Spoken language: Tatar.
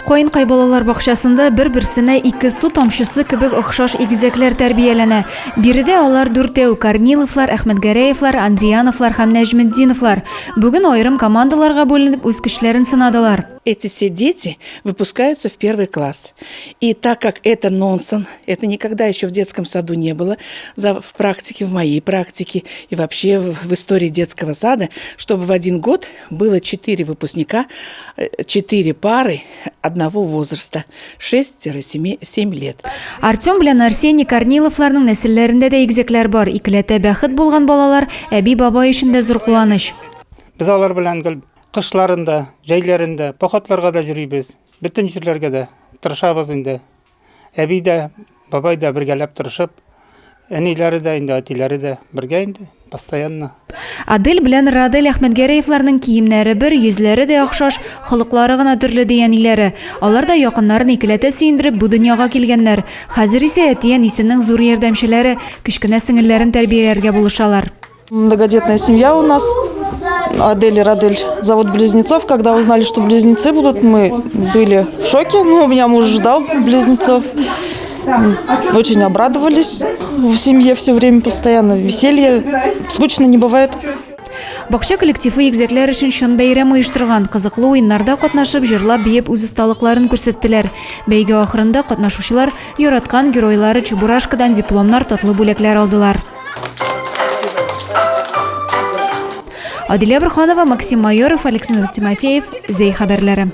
Каенкай балалар бакчасында бер-берсенә ике су тамчысы кебек охшаш игезәкләр тәрбияләнә. Биредә алар дүртәү, Корниловлар, Әхмәтгәрәевлар, Андриановлар һәм Нәҗметдиновлар. Бүген аерым командаларга бүленеп үз көчләрен сынадылар. Эти все дети выпускаются в первый класс. И так как это нонсен, это никогда еще в детском саду не было, за, в практике, в моей практике и вообще в, в истории детского сада, чтобы в один год было 4 выпускника, 4 пары одного возраста, 6-7 лет. Артем белән Арсений Корниловларның нәселләрендә дә игезәкләр бар. Икеләтә бәхет булган балалар әби-бабай өчен дә зур куаныч. Без алар белән гел кышларын да, җәйләрен дә, походларга да йөрибез. Бөтен җирләргә дә тырышабыз инде. Әби дә, бабай да бергәләп тырышып, әниләре дә инде, әтиләре дә бергә инде, постоянно. Адель белән Радель Әхмәтгәрәевларның киемнәре бер, йөзләре дә охшаш, холыклары гына төрле, ди әниләре. Алар да якыннарын икеләтә сөендереп, бу дөньяга килгәннәр. Хәзер исә әти-әнисенең зур ярдәмчеләре, кечкенә сеңелләрен тәрбияләргә булышалар. Многодетная семья у нас. Адель и Радель зовут близнецов. Когда узнали, что близнецы будут, мы были в шоке. Ну, у меня муж ждал близнецов. Очень обрадовались. В семье все время постоянно веселье. Скучно не бывает. Бакча коллективы игезәкләр өчен чын бәйрәм оештырган. Кызыклы уеннарда катнашып, җырлап-биеп үз осталыкларын күрсәттеләр. Бәйге ахырында катнашучылар яраткан геройлары Чебурашкадан дипломнар, татлы бүләкләр алдылар. Адилә Борханова, Максим Майоров, Александр Тимофеев, Зәй хәбәрләре.